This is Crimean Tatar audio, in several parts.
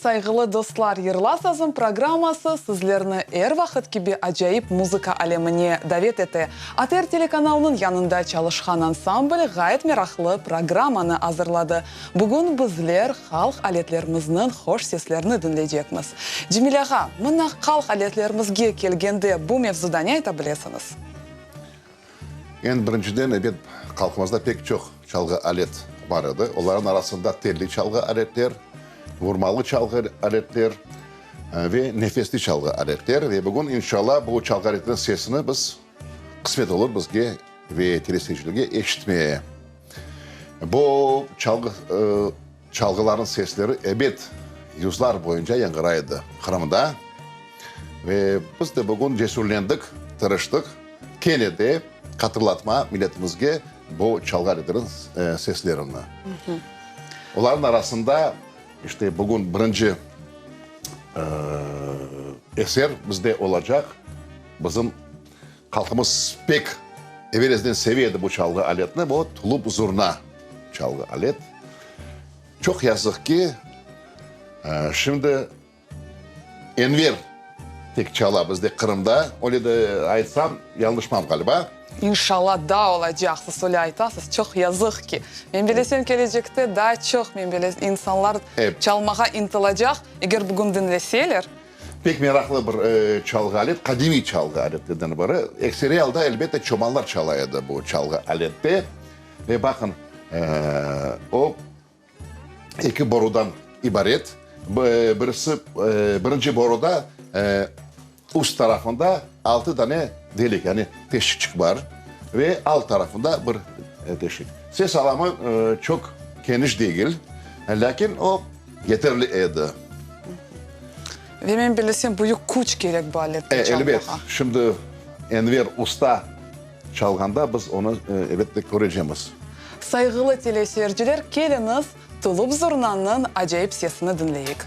Sayğılı dostlar, Yırla sazım programması sizlerni er vaqıt kibi acayip muzıka alemine davet ete. ATR telekanalınıñ yanında çalışqan ansambl ğayet meraqlı programmanı azırladı. Bugün bizler halq aletlerimizniñ hoş seslerini diñleycekmiz. Cemil ağa, mına halq aletlerimizge kelgende bu mevzuda ne ayta bilesiñiz? Eñ birinciden, ebet, halqımızda pek çoq çalğı alet bar edi. Olarnıñ arasında telli çalğı aletler, vurmalı çalğı aletler ve nefesli çalğı aletler. Ve bugün, inşallah, bu çalğı aletlerniñ sesini biz, qısmet olur bizge ve teleseyircilerge eşitmeye. Bu çalğı, çalğılarnıñ sesleri, ebet, yüzlar boyunca yañğıray edi Qırımda. Ve biz de bugün cesürlendik, tırıştıq, kene de hatırlatma milletimizge bu çalğı aletleriniñ seslerini. Olarnıñ arasında, işte, bugün birinci eser bizde olacaq, bizim Halqımız pek evel-ezelden seve edi bu çalğı aletni, bu tulup zurna çalğı alet. Çoq yazıq ki, şimdi Enver tek çala bizde Qırımda, öyle de aytsam, yañlışmam ğaliba. İnşallah daa olacaq, siz öyle aytasız, çoq yazıq ki. Men bilesem, kelecekte daa çoq, men bilesem, insanlar çalmağa ıntılacaq, eger bugün diñleseler. Pek meraqlı bir çalğı alet, qadimiy çalğı aletlerden biri. Ekseriy alda, elbette, çobanlar çala edi bu çalğı alette. Ve baqıñ, o, eki borudan ibaret. Birisi, birinci boruda üst tarafında altı dane delik, yani teşikçik bar ve alt tarafında bir teşik. Ses alamı çoq keniş degil, lâkin o, Yeterli edi. Ve men bilesem, büyük küç kerek bu alette çalmağa. Elbet. Şimdi Enver usta çalğanda biz onı, elbette, körecemiz. Sayğılı teleseyirciler, keliñiz, tulup zurnanıñ acayip sesini diñleyik.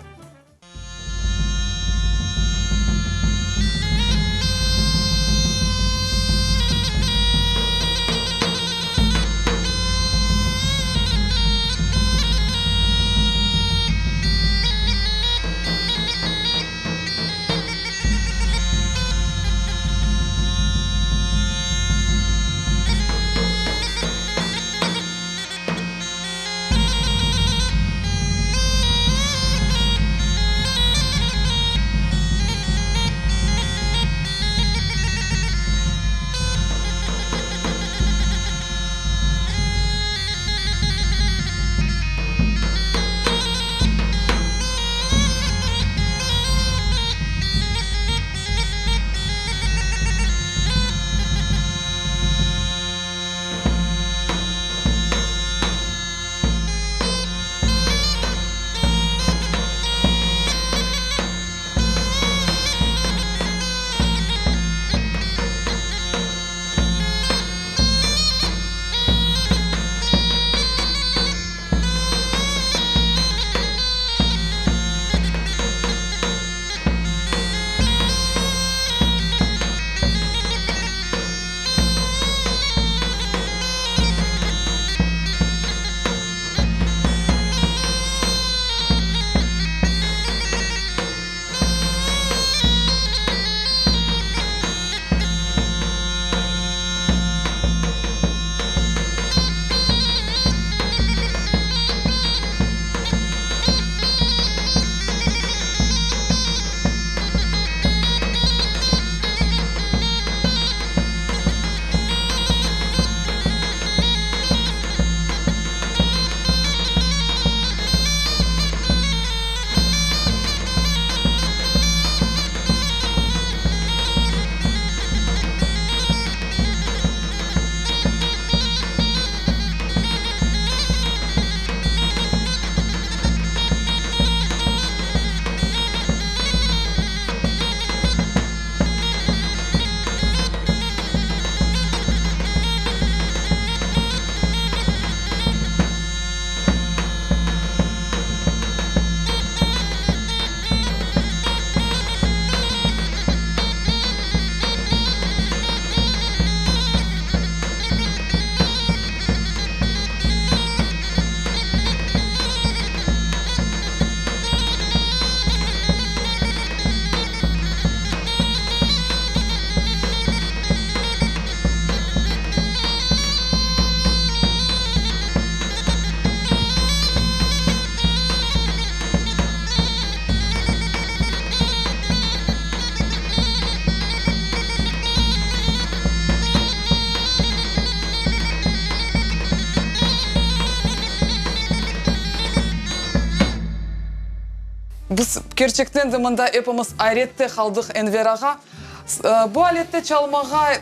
Biz kerçekten de mında epimiz ayrette qaldıq, Enver ağa. Bu alette çalmağa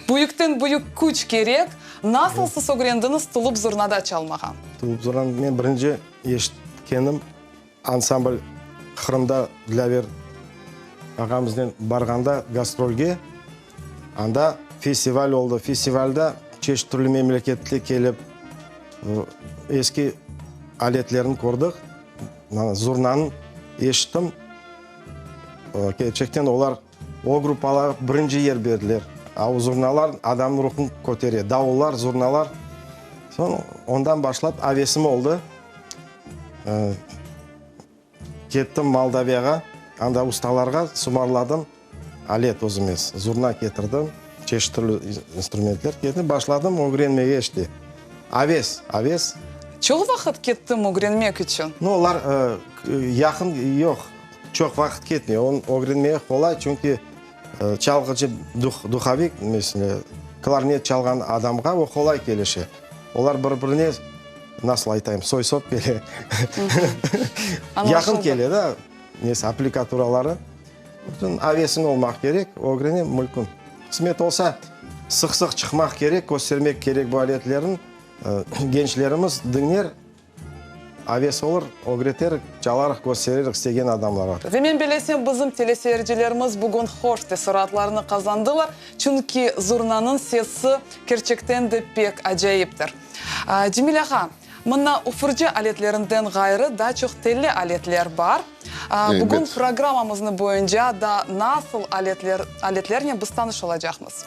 büyükten büyük küç kerek. Nasıl siz ögrendiñiz tulup zurnada çalmağa? Tulup zurnanı men birinci eşitkenim ansambl Qırımda Dilâver ağamıznen barğanda gastrolge, anda festival oldı. Festivalda çeşit türlü memleketli kelip, eski aletlerni kördik. Zurnanı eşittim. Kerçekten olar o gruppalarğa birinci yer berdiler. A o zurnalar adamnıñ ruhun kötere. Davullar, zurnalar. Soñ ondan başlap avesim oldı. Kettim Moldaviyağa, anda ustalarğa sımarladım alet özüme, zurna ketirdim, çeşit türlü instrumentler ketirdim, başladım ögrenmege işte. Aves, aves. Çoq vaqıt kettimi ögrenmek içün? No, olar yaqın, yoq, çoq vaqıt ketmey. Onı ögrenmege qolay, çünki çalğıcı, duhovik, mesele, klarnet çalğan adamğa o qolay kelişe. Olar bir-birine, nasıl aytayım, soy-sop kele, yaqın kele da, nesi, applikaturaları. Bütün avesiñ olmaq kerek, ögrene mülkün. Qısmet olsa, sıq-sıq çıqmaq kerek, köstermek kerek bu aletlerni. Gençlerimiz diñler. Aves olur, ögreterik, çalarıq, kösteririk istegen adamlarğa. Ve men bilesem, bizim teleseyircilerimiz bugün hoş teessuratlarnı qazandılar, çünki zurnanıñ sesi kerçekten de pek acayiptir. Cemil ağa, mına üfürci aletlerinden ğayrı daa çoq telli aletler bar. Bugün programmamıznı boyunca da nasıl aletler, aletlernen biz tanış olacaqmız?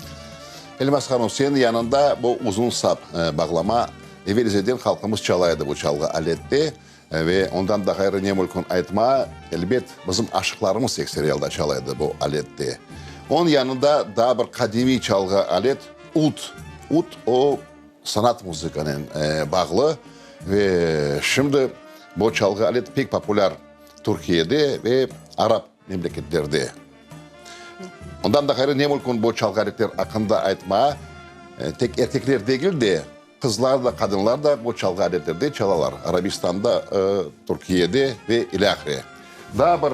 Elmaz hanım, seniñ yanında bu uzun sap bağlama Evel-ezelden halqımız çala edi bu çalğı alette ve ondan da ğayrı ne mülkün aytma, elbet, bizim aşıqlarımız ekseri alda çala edi bu alette. Onıñ yanında daa bir qadimiy çalğı alet, ud. Ud, o, sanat muzıkanen bağlı ve şimdi bu çalğı alet pek populâr Türkiyede ve arap memleketlerde. Ondan da ğayrı ne mülkün bu çalğı aletler aqqında aytma, tek erkekler degil de, Qızlar da, qadınlar da bu çalğı aletlerde çalalar, Arabistanda, Türkiyede ve ilâhre. Daa bir,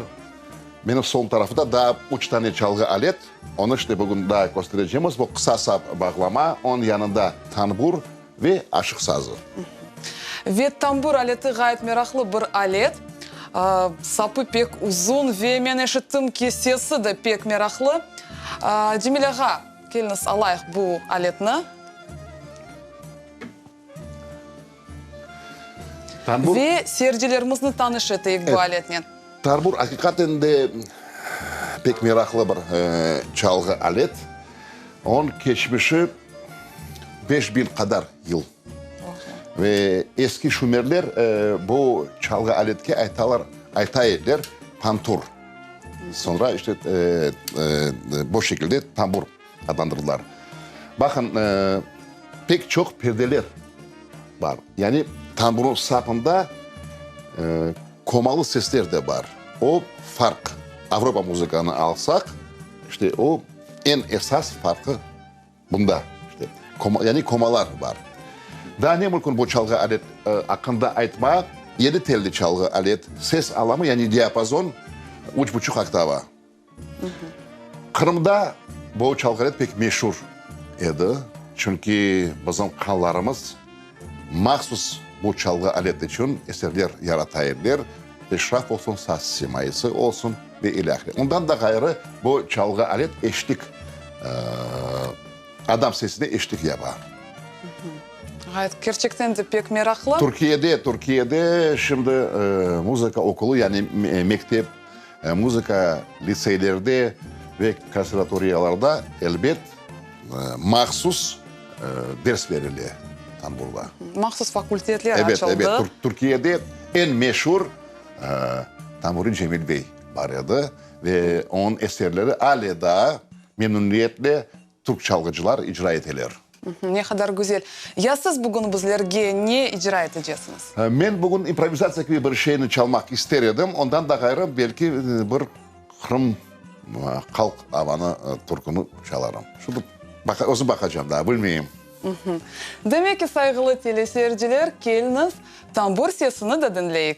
menim sol tarafımda daa üç tane çalğı alet, onı işte bugün daa kösterecemiz, bu qısa sap bağlama, onıñ yanında tanbur ve aşıq sazı. Ve tambur aleti ğayet meraqlı bir alet, sapı pek uzun ve men eşittim ki, sesi de pek meraqlı. Cemil ağa, Keliñiz, alayıq bu aletni. Tambur. Ve seyircilerimizni tanış eteyik bu aletnen. Tambur aqiqaten de pek meraqlı bir çalğı alet. Onıñ keçmişi 5000 qadar yıl. Ve eski şumerler bu çalğı aletke aytalar, ayta ediler pantur. Soñra işte bu şekilde tambur adlandırdılar. Baqın, pek çoq perdeler bar. Yani tamburnıñ sapında komalı sesler de bar. O farq. Avropa muzıkanı alsaq, işte o eñ esas farqı Bunda, işte, koma, yani komalar bar. Daa ne mümkün bu çalğı alet aqqında aytmaq, yedi telli çalğı alet, ses alamı, yani diapazon, üç buçuq oktava. Qırımda bu çalğı alet pek meşur edi, çünki bizim hanlarımız mahsus bu çalğı alet içün eserler yarata ediler, peşraf olsun, saz semaisi olsun ve ilâhre. Ondan da ğayrı, bu çalğı alet eşlik, adam sesine eşlik yapa. Ğayet, kerçekten de pek meraqlı. Türkiyede, Türkiyede şimdi muzıka okulu, yani mektep, muzıka litseylerde ve konservatoriyalarda, elbet, mahsus ders berile tamburda. Mahsus fakultetler açıldı. Ebet, ebet. Türkiyede eñ meşur tamburi Cemil bey bar edi ve onıñ eserleri ale daa memnüniyetle türk çalğıcılar icra eteler. Ne qadar güzel. Ya siz bugün bizlerge ne icra eteceksiñiz? Men bugün improvizatsiya kibi bir şeyni çalmaq ister edim. Ondan da ğayrı, belki bir Qırım halq avanı türküni çalarım. Şunı özüm baqacam daa, bilmeyim. Demek ki, sayğılı teleseyirciler, keliñiz, tambur sesini de diñleyik.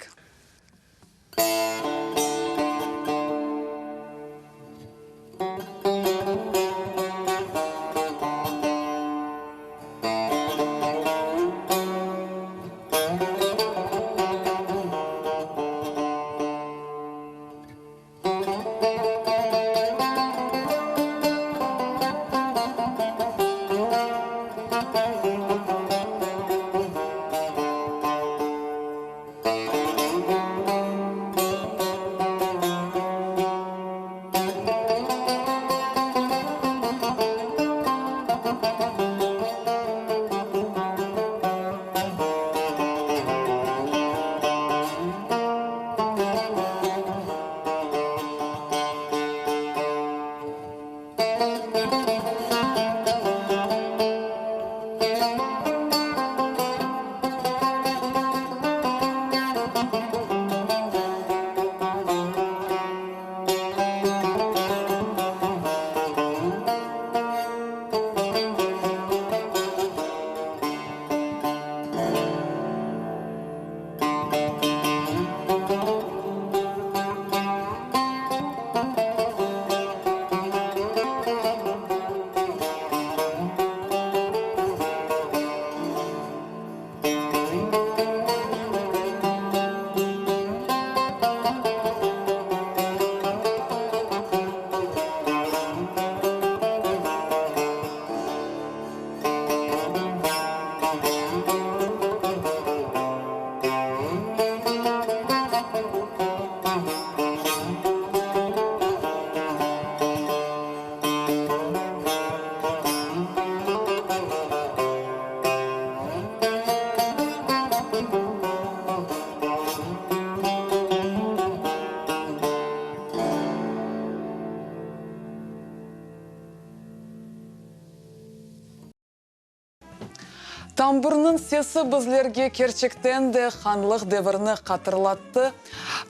Tamburnıñ sesi bizlerge kerçekten de hanlıq devirini hatırlattı.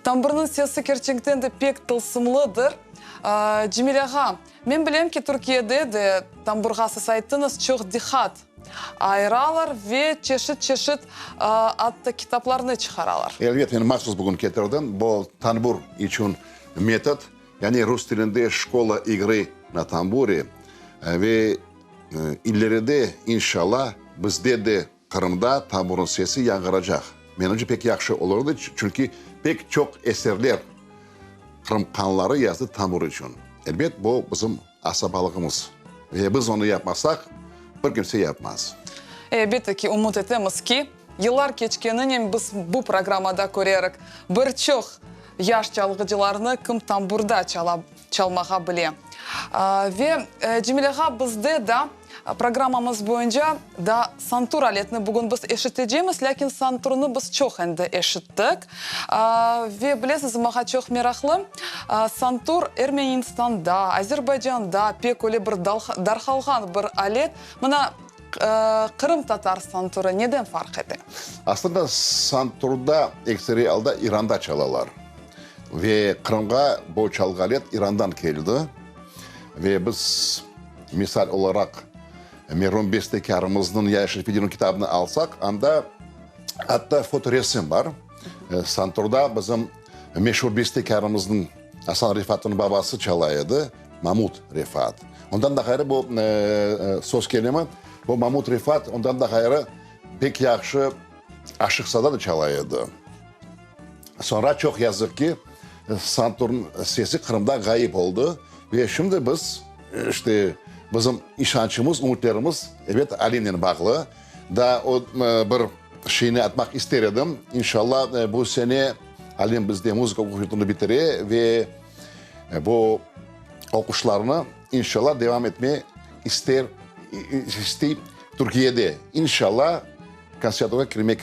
Tamburnıñ sesi kerçekten de pek tılsımlıdır. Cemil ağa, men bilem ki, Türkiyede de tamburğa siz ayttıñız, çoq diqqat ayıralar ve çeşit-çeşit atta kitaplarnı çıqaralar. Elbet, men mahsus bugün ketirdim. Bu tanbur içün metod, yani rus tilinde şkola igrı na tambure ve İleride, inşalla, bizde de, Qırımda tamburın sesi yañğıracaq. Menimce, pek yahşı olurdı, çünki pek çoq eserler Qırım hanları yazdı tambur içün. Elbet, bu bizim asabalığımız ve biz onı yapmasaq, bir kimse yapmaz. Elbette ki, ümüt etemiz ki, yıllar keçkeninen biz bu programmada körerik bir çoq yaş çalğıcılarnı, kim tamburda çala, çalmağa bile. Ve, Cemil ağa, bizde da programmamız boyunca da santur aletini bugün biz eşitecemiz, lâkin santurnı biz çoq endi eşittik. Ve, bilesiz, maña çoq meraqlı, santur Ermenistanda, Azerbaycanda pek öyle bir darqalğan bir alet. Mına, qırımtatar santurı neden farq ete? Aslında, santurda ekseriy alda İranda çalalar. Ve Qırımğa bu çalğı alet İrandan keldi. Ve biz, misal olaraq, merum bestekârımıznıñ Yahya Şerfedinov kitabını alsaq, anda atta fotoresim bar. Santurda bizim meşur bestekârımıznıñ Asan Refatnıñ babası çala edi, Mamut Refat. Ondan da ğayrı bu, söz kelimi, bu Mamut Refat ondan da ğayrı pek yahşı aşıqsada da çala edi. Soñra, çoq yazıq ki, santurnıñ sesi Qırımda ğayıp oldı ve şimdi biz, işte, bizim işançımız, ümütlerimiz, ebet, Alimnen bağlı. Daa o bir şeyni aytmaq ister edim, inşallah, bu sene Alim bizde muzıka oquv yurtunu bitire ve bu oquşlarını, inşallah, devam etme ister, istey Türkiyede. İnşallah, Konservatoriyağa kirmek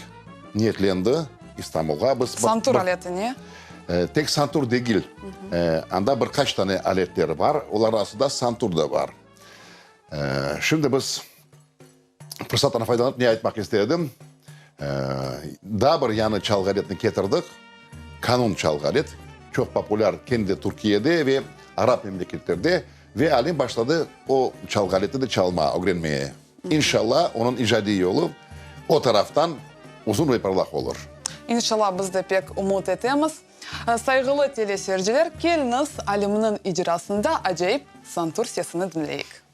niyetlendi, İstanbulğa. Biz Santur aleti ne? Tek santur degil, anda bir qaç tane aletleri bar, olar arasında santur da bar. Şimdi biz fırsattan faydalanıp ne aytmaq ister edim, daa bir yañı çalğı aletini ketirdik, kanun çalğı alet, çoq populâr kendi Türkiyede ve arap memleketlerde, ve Alim başladı o çalğı aletni de çalmağa, ögrenmeye. İnşalla, onıñ icadiy yolu o taraftan uzun ve parlaq olur. İnşalla, biz de pek ümüt etemiz. Sayğılı teleseyirciler, keliñiz, Alimniñ icrasında acayip santur sesini diñleyik.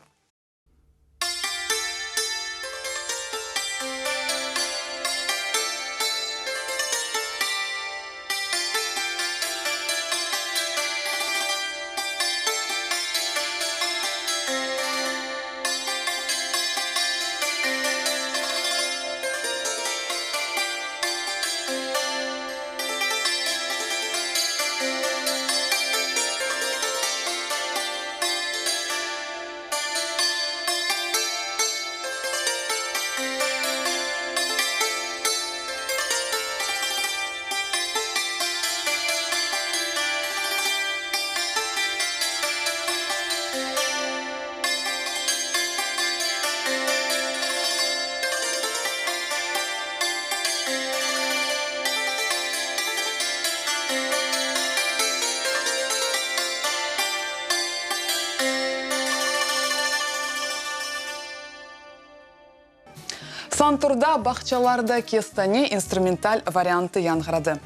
Santurda Bağçalarda kestane instrumental variantı yañğıradı.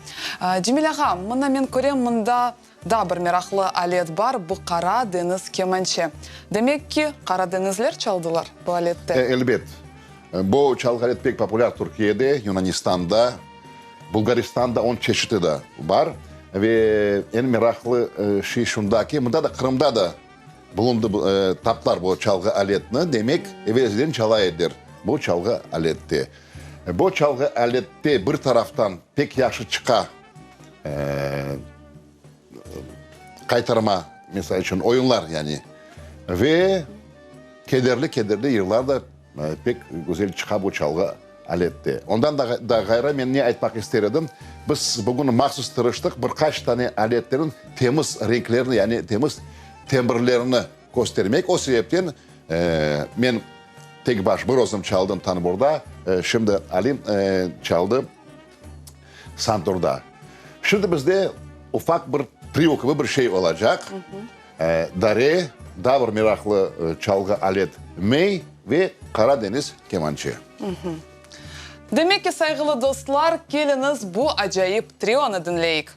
Cemil ağa, mına men körem, mında daa bir meraqlı alet bar, bu Qara deñiz kemançe. Demek ki, Qara deñizler çaldılar bu alette? Elbet. Bu çalğı alet pek populâr Türkiyede, Yunanistanda, Bulgaristanda onıñ çeşiti de bar. Ve eñ meraqlı şey şunda ki, mında da, Qırımda da Bulundı, taptılar bu çalğı aletni, demek, evel-ezelden çala ediler bu çalğı alette. Bu çalğı alette bir taraftan pek yahşı çıqa qaytarma, misal içün, oyunlar yani, ve kederli-kederli yırlar da Pek güzel çıqa bu çalğı alette. Ondan da ğayrı men ne aytmaq ister edim, biz bugün mahsus tırıştıq bir qaç tane aletlerniñ temiz renklerini, yani temiz tembrlerini köstermek. O sebepten men. Tek baş bir özüm çaldım tanburda, şimdi Alim çaldı santurda. Şimdi bizde ufaq bir trio kibi bir şey olacaq. Dare, daa bir meraqlı çalğı alet mey ve Qara deñiz kemançe. Demek ki, sayğılı dostlar, keliñiz bu acayip trionı diñleyik.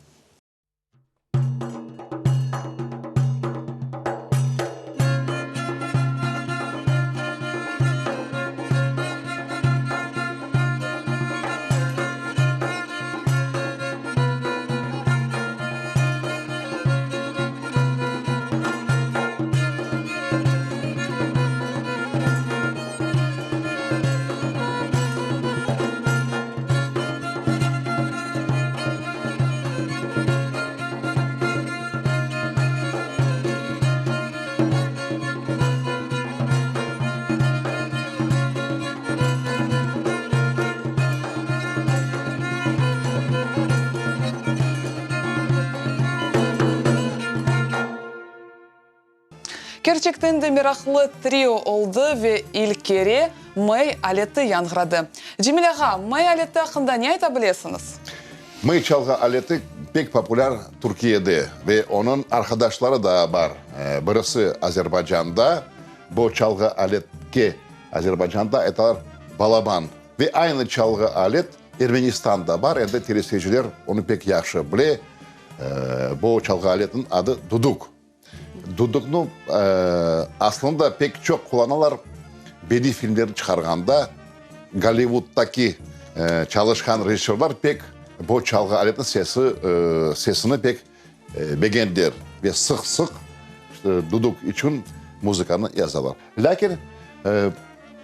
Kerçekten de meraqlı trio oldı ve ilk kere Mey aleti yañğıradı. Cemil ağa, Mey aleti aqqında ne ayta bilesiñiz? Mey çalğı aleti pek populâr Türkiyede ve onıñ arqadaşları da bar. Birisi Azerbaycanda, bu çalğı aletke Azerbaycanda aytalar balaban. Ve aynı çalğı alet Ermenistanda bar, endi teleseyirciler onı pek yahşı bile, bu çalğı aletniñ adı duduk. Duduknı aslında pek çoq qullanalar bediy filmlerni çıqarğanda, Gollivuddaki çalışqan rejissörlar pek bu çalğı aletniñ sesi, sesini pek begendiler ve sıq-sıq duduk içün muzıkanı yazalar. Lâkin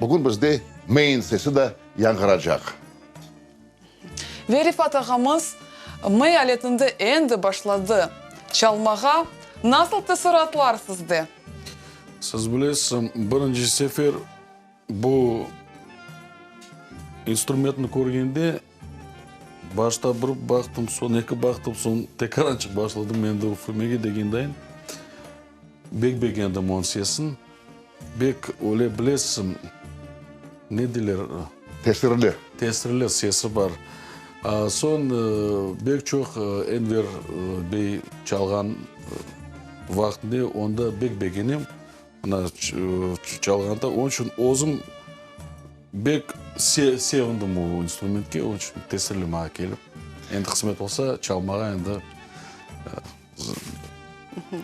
bugün bizde meyin sesi de yañğıracaq. Ve Refat ağamız mey aletinde endi başladı çalmağa. Nasıl teessuratlar sizde? Siz bilesiz, birinci sefer bu instrumentni körgende, başta bir baqtım, soñ eki baqtım, soñ tekrar başladım endi üfürmege degendayın. Bek begendim onıñ sesini. Bek öyle bilesiñ, ne deyler? Tesirli. Tesirli sesi bar. Soñ bek çoq Enver bey çalğan vaqtında onda bek begenem. Mına çalğanda, onıñ içün özüm bek sevindim o instrumentke, onıñ içün tesirli maña kelip. Endi qısmet olsa, çalmağa endi.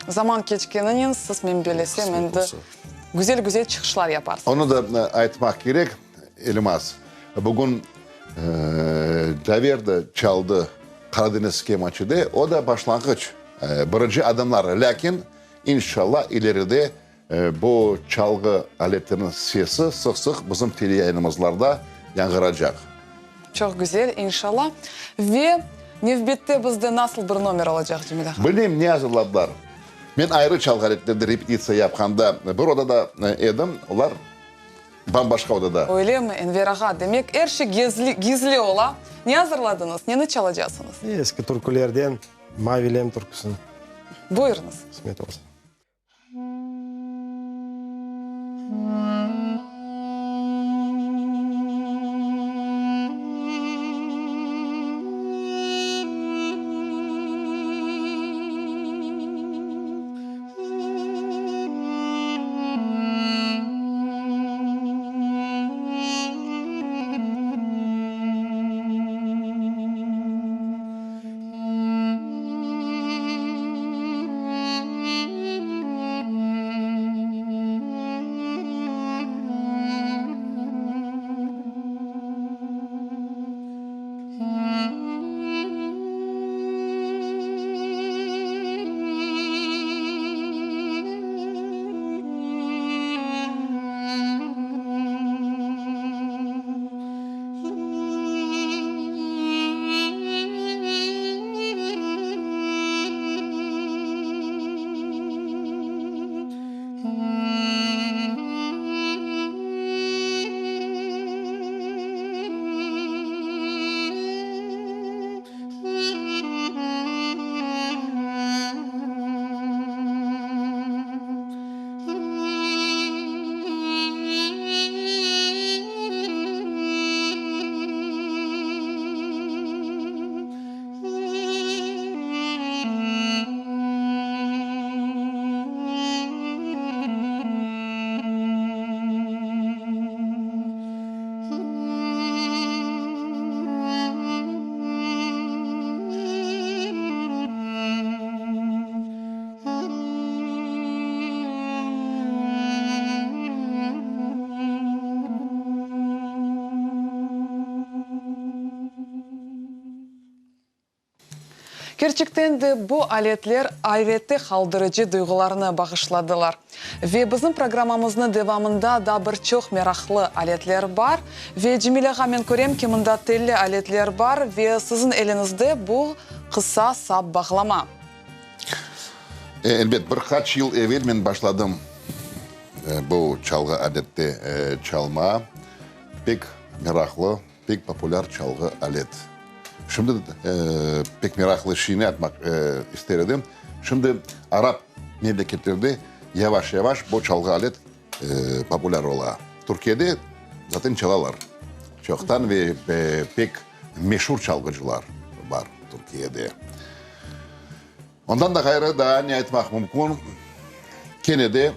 Zaman keçkeninen siz, men belesem, endi güzel-güzel çıqışlar yaparsıñız. Onı da aytmaq kerek, Elmaz, bugün Caver de çaldı Qaradeñiz kemaçede, o da başlanğıç, birinci adımlar, lâkin, inşallah, ileride bu çalğı aletiniñ sesi sıq-sıq bizim teleyayınımızlarda yañğıracaq. Çoq güzel, inşallah. Ve nevbette bizde nasıl bir nomer olacaq, Cemile hanım? Bilmeyim, ne azırladılar. Men ayrı çalğı aletlerde repetitsiya yapqanda bir odada edim, olar bam-başqa odada. Öylemi, Enver ağa? Demek, er şey gizli ola. Ne azırladıñız, neni çalacaqsıñız? Eski türkülerden Mavilem türküsini. Buyurıñız. Qısmet olsa. Kerçekten de bu aletler ayrette qaldırıcı duyğularnı bağışladılar. Ve bizim programmamıznı devamında da bir çoq meraqlı aletler bar. Ve Cemil ağa, men körem ki, mında telli aletler bar ve siziñ eliñizde bu qısa sap bağlama. Elbet, bir qaç yıl evel men başladım bu çalğı alette çalmağa. Pek meraqlı, pek populâr çalğı alet. Şimdi pek meraqlı şeyni aytmaq ister edim. Şimdi arap memleketlerde yavaş-yavaş bu çalğı alet populâr ola. Türkiyede zaten çalalar çoqtan ve pek meşur çalğıcılar bar Türkiyede. Ondan da ğayrı daa ne aytmaq mümkün, kene de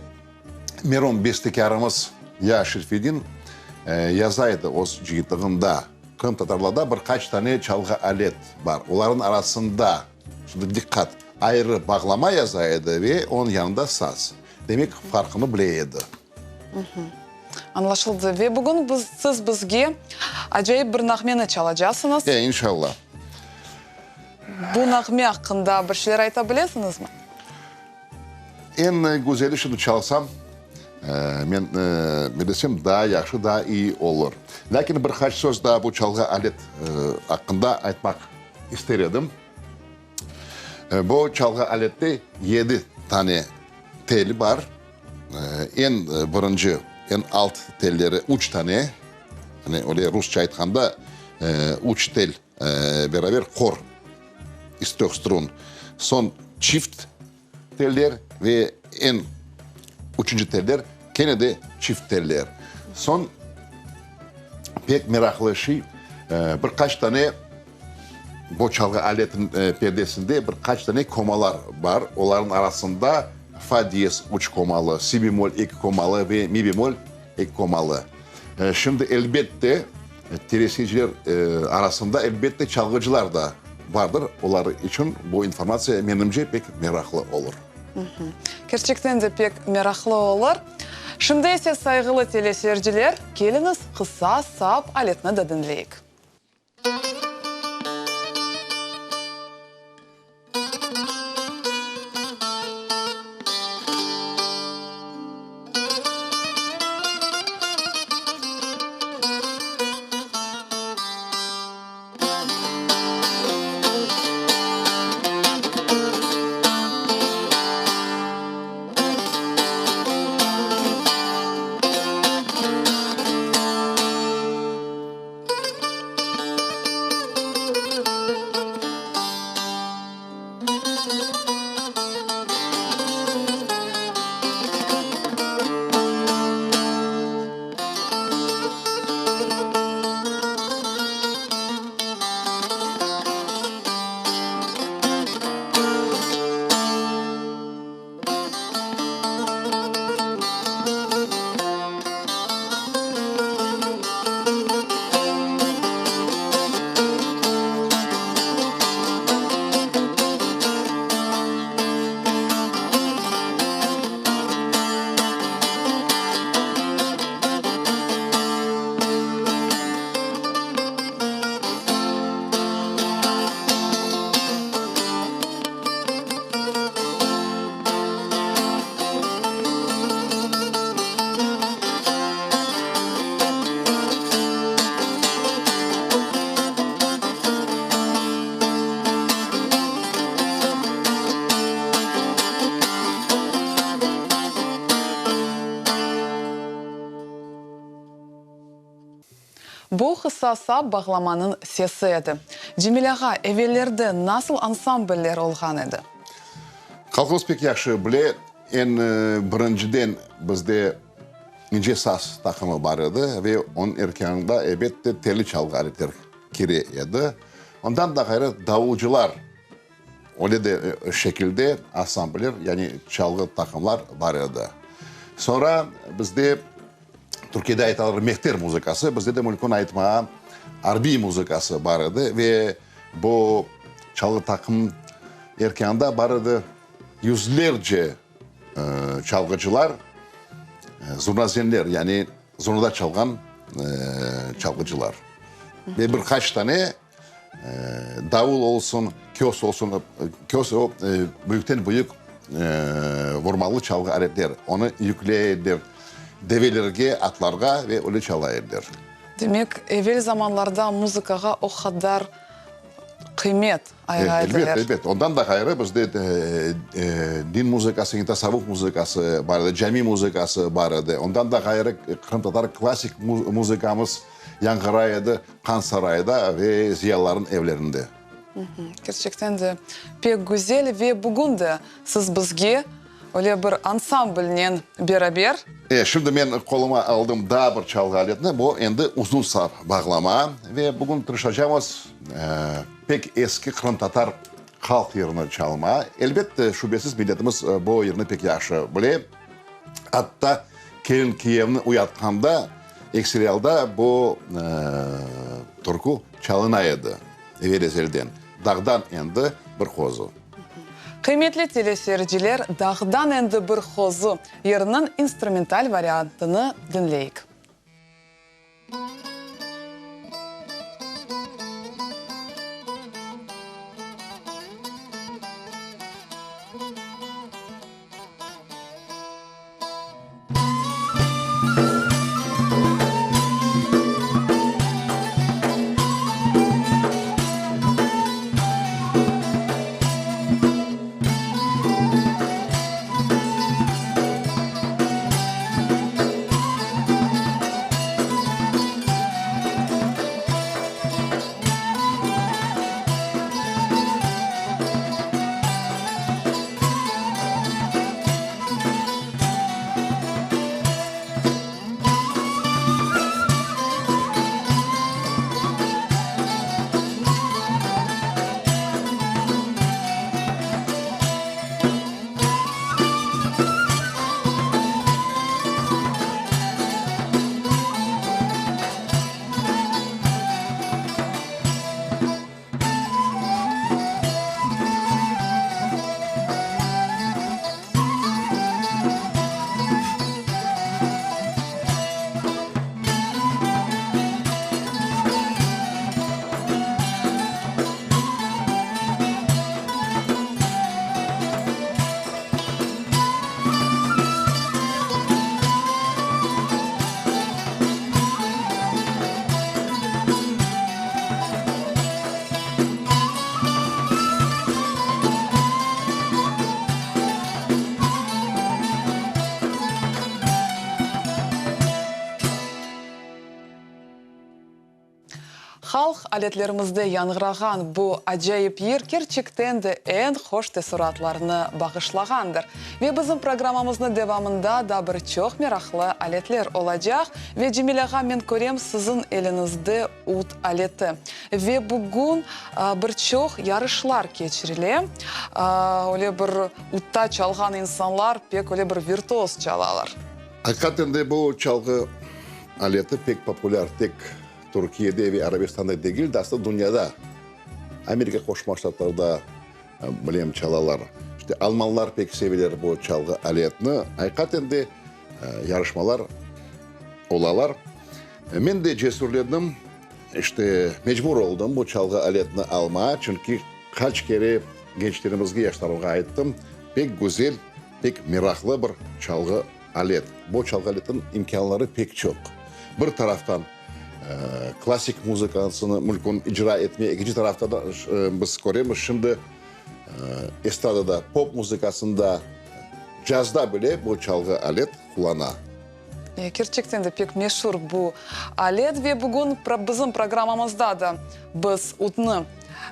merum bestekârımız Ya. Şerfedin yaza edi öz cıyıntığında, qırımtatarlarda bir qaç tane çalğı alet bar, olarnıñ arasında, şimdi diqqat, ayrı bağlama yaza edi ve onıñ yanında saz. Demek, farqını bile edi. Añlaşıldı. Ve bugün biz, siz bizge acayip bir nağmeni çalacasıñız. E, inşallah. Bu nağme aqqında bir şeyler ayta bilesiñizmi? Eñ güzeli şimdi çalsam, men bilesem, daa yahşı, daa iyi olur. Lâkin bir qaç söz daa bu çalğı alet aqqında aytmaq ister edim. Bu çalğı alette yedi tane tel bar. Eñ birinci, eñ alt telleri üç tane, yani öyle rusça aytqanda, üç tel beraber hor, iz tröh strun. Soñ çift teller ve eñ üçünci teller kene de çift teller. Soñ pek meraqlı şey, bir qaç tane Bu çalğı aletiniñ perdesinde bir qaç dane komalar bar. Olarnıñ arasında fa diyez üç komalı, si bemol eki komalı ve mi bemol eki komalı. Şimdi, elbette, teleseyirciler arasında, elbette, çalğıcılar da bardır. Olar içün bu informatsiya, menimce, pek meraqlı olur. Kerçekten de pek meraqlı olur. Şimdi ise, sayğılı teleseyirciler, keliñiz, qısa sap aletni de diñleyik. Bu qısa sap bağlamanıñ sesi edi. Cemil ağa, evellerde nasıl ansambller olğan edi? Halqımız pek yahşı bile, eñ birinciden bizde ince saz taqımı bar edi ve onıñ erkânında, elbette, telli çalğı aletler kire edi. Ondan da ğayrı davulcılar, öyle de şekilde ansambller, yani çalğı taqımlar bar edi. Soñra bizde Türkiyede aytalar mehter muzıkası, bizde de mümkün aytmağa arbiy muzıkası bar edi ve bu çalğı taqım erkânında bar edi yüzlerce çalğıcılar, zurnazenler, yani zurnada çalğan çalğıcılar ve bir qaç tane. Davul olsun, kös olsun, kös o büyükten büyük vurmalı çalğı aletler. Onı yükley ediler develerge, atlarğa ve öyle çala ediler. Demek, evel zamanlarda muzıkağa o qadar qıymet ayıra ediler. Elbet, elbet. Ondan da ğayrı bizde din muzıkası, yani tasavvuf muzıkası bar edi, cami muzıkası bar edi. Ondan da ğayrı qırımtatar klassik muzıkamız yañğıray edi Han sarayda ve ziyalıların evlerinde. Kerçekten de pek güzel ve bugün de siz bizge öyle bir ansamblnen beraber. E, şimdi men qoluma aldım daa bir çalğı aletini, bu endi uzun sap bağlama ve bugün tırışacamız pek eski qırımtatar halq yırını çalma. Elbette, şübesiz milletimiz bu yırnı pek yahşı bile. Atta kelin-kiyevni uyatqanda ekseri alda bu türkü çalına edi evel-ezelden, Dağdan endi bir qozu. Qıymetli teleseyirciler, Dağdan endi bir qozu yırınıñ instrumental variantını diñleyik. Halq aletlerimizde yañğırağan bu acayip yır kerçekten de eñ hoş teessuratlarnı bağışlağandır. Ve bizim programmamıznıñ devamında da bir çoq meraqlı aletler olacaq. Ve Cemil ağa, men körem, siziñ eliñizde ud aleti. Ve bugün bir çoq yarışlar keçirile. Öyle bir udta çalğan insanlar pek öyle bir virtuoz çalalar. Aqiqaten de bu çalğı aleti pek populâr, tek Türkiyede ve Arabistanda degil de, aslı dünyada, Amerika Qoşma Ştatlarında bilem çalalar. İşte almanlar pek seveler bu çalğı aletini. Aqiqaten de yarışmalar olalar. Men de cesürlendim, işte mecbur oldım bu çalğı aletini almağa, çünki qaç kere gençlerimizge, yaşlarımğa ayttım, pek güzel, pek meraqlı bir çalğı alet. Bu çalğı aletiniñ imkânları pek çoq. Bir taraftan klassik muzıkasını mümkün icra etmege, ekinci taraftan da biz köremiz, şimdi estradada, pop muzıkasında, cazda bile bu çalğı alet qullana. Kerçekten de pek meşur bu alet ve bugün bizim programmamızda da biz udnı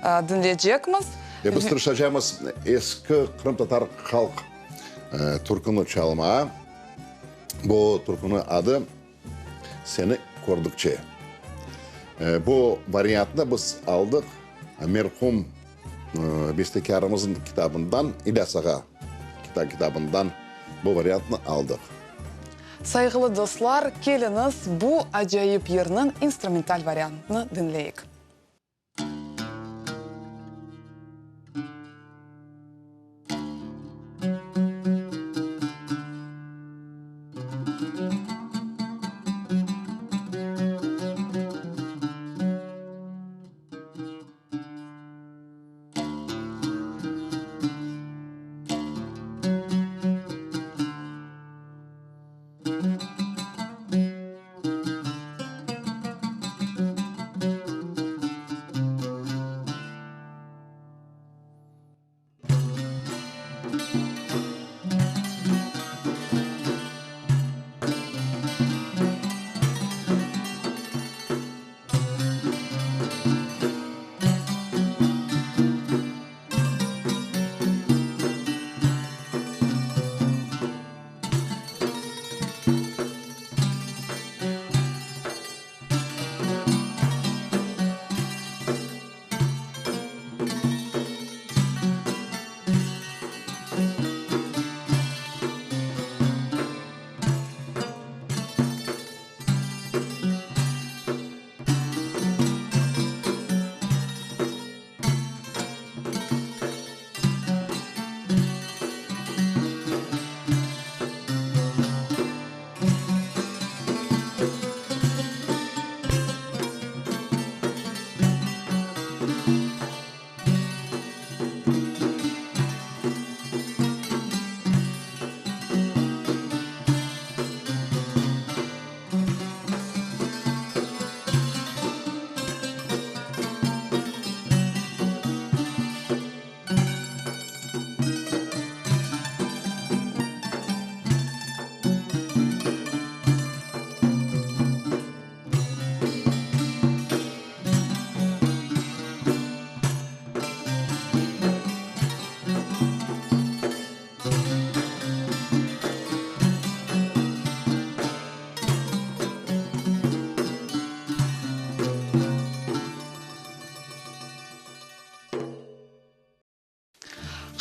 diñleycekmiz. Ve biz tırışacamız eski qırımtatar halq türküni çalmağa. Bu türküniñ adı Seni kördükçe. Bu variantnı biz aldıq merhum bestekârımıznıñ kitabından, İlyas ağa kitabından bu variantnı aldıq. Sayğılı dostlar, keliñiz, bu acayip yırnıñ instrumental variantını diñleyik.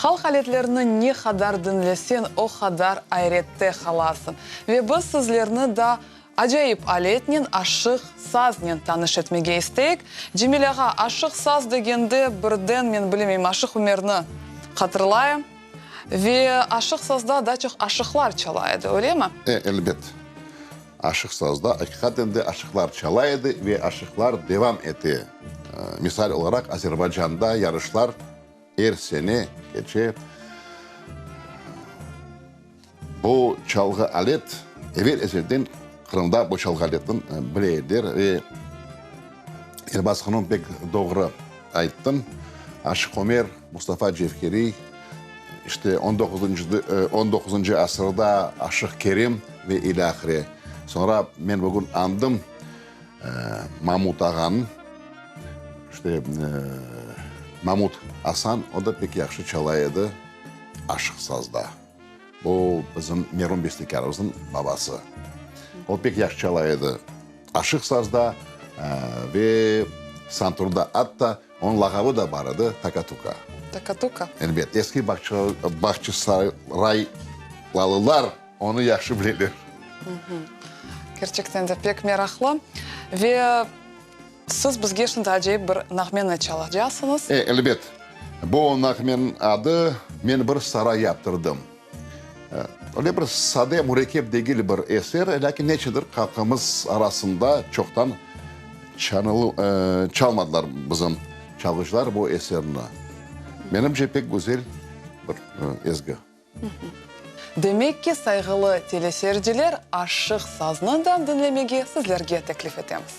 Halq aletlerini ne qadar diñleseñ, o qadar ayrette qalasıñ. Ve biz sizlerni da acayip aletnen, aşıq saznen tanış etmege isteyik. Cemil ağa, aşıq saz degende birden, men bilmeyim, Aşıq Ümerni hatırlayım. Ve aşıq sazda daa çoq aşıqlar çala edi, öylemi? E, elbet. Aşıq sazda aqiqaten de aşıqlar çala edi ve aşıqlar devam ete. Misal olaraq, Azerbaycanda yarışlar er sene keçe. Bu çalğı alet, evel-ezelden Qırımda bu çalğı aletni bile ediler ve Elbaz hanım pek doğru ayttın, Aşıq Ömer, Mustafa Cevheriy, işte on doquzıncı, on doquzıncı asırda Aşıq Kerim ve ilâhre. Soñra men bugün añdım Mamut ağanı, işte Mamut Asan, o da pek yahşı çala edi aşıq sazda. O, bizim merum bestekârımıznıñ babası. O pek yahşı çala edi aşıq sazda ve santurda. Atta onıñ lağabı da bar edi, Takatuka. Takatuka. Elbet, eski bağçasaraylılar onı yahşı bileler. Kerçekten de pek meraqlı. Ve siz bizge şimdi acayip bir nağmeni çalacaqsıñız. E, elbet. Bu nağmeniñ adı Men bir saray yaptırdım. Öyle bir sade, mürekkep degil bir eser, lâkin neçedir halqımız arasında çoqtan çalmadılar bizim çalğıcılar bu eserni. Menimce, pek güzel bir ezgi. Demek ki, sayğılı teleseyirciler, Aşıq saznı da diñlemege sizlerge teklif etemiz.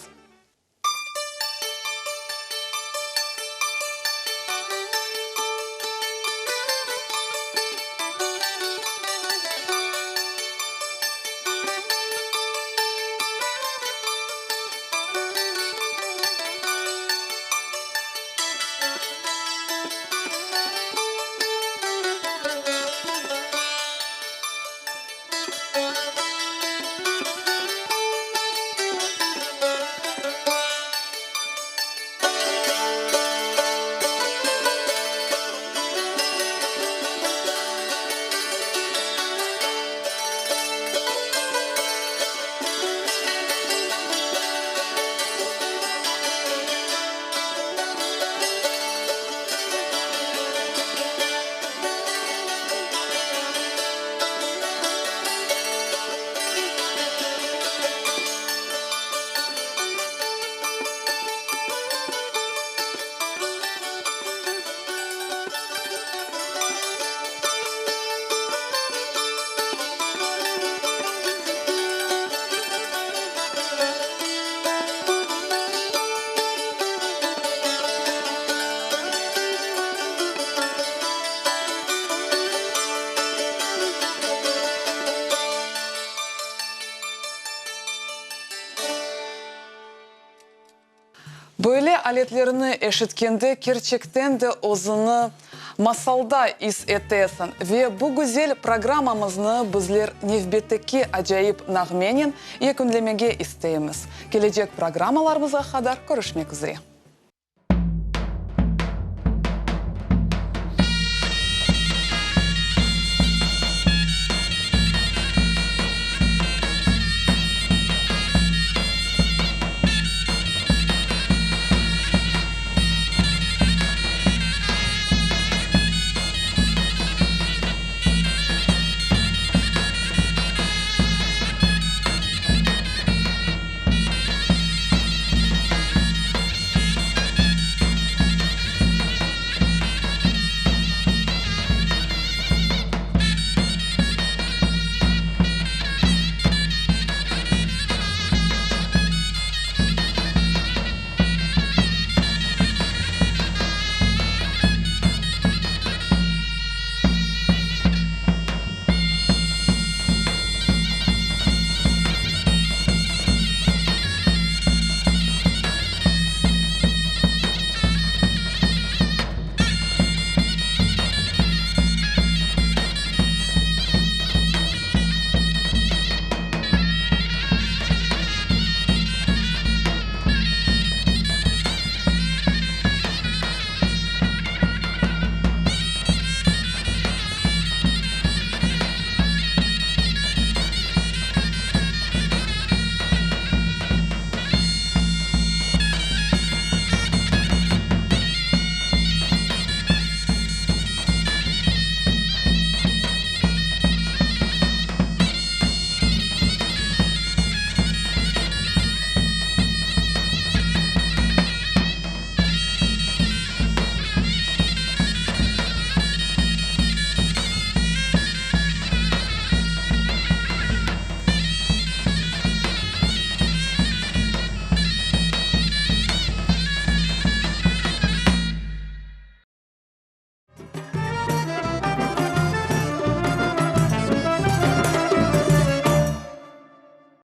Böyle aletlerni eşitkende kerçekten de özüni masalda is etesiñ. Ve bu güzel programmamıznı bizler nevbetteki acayip nağmenen yekünlemege isteymiz. Kelecek programmalarımızğa qadar körüşmek üzre.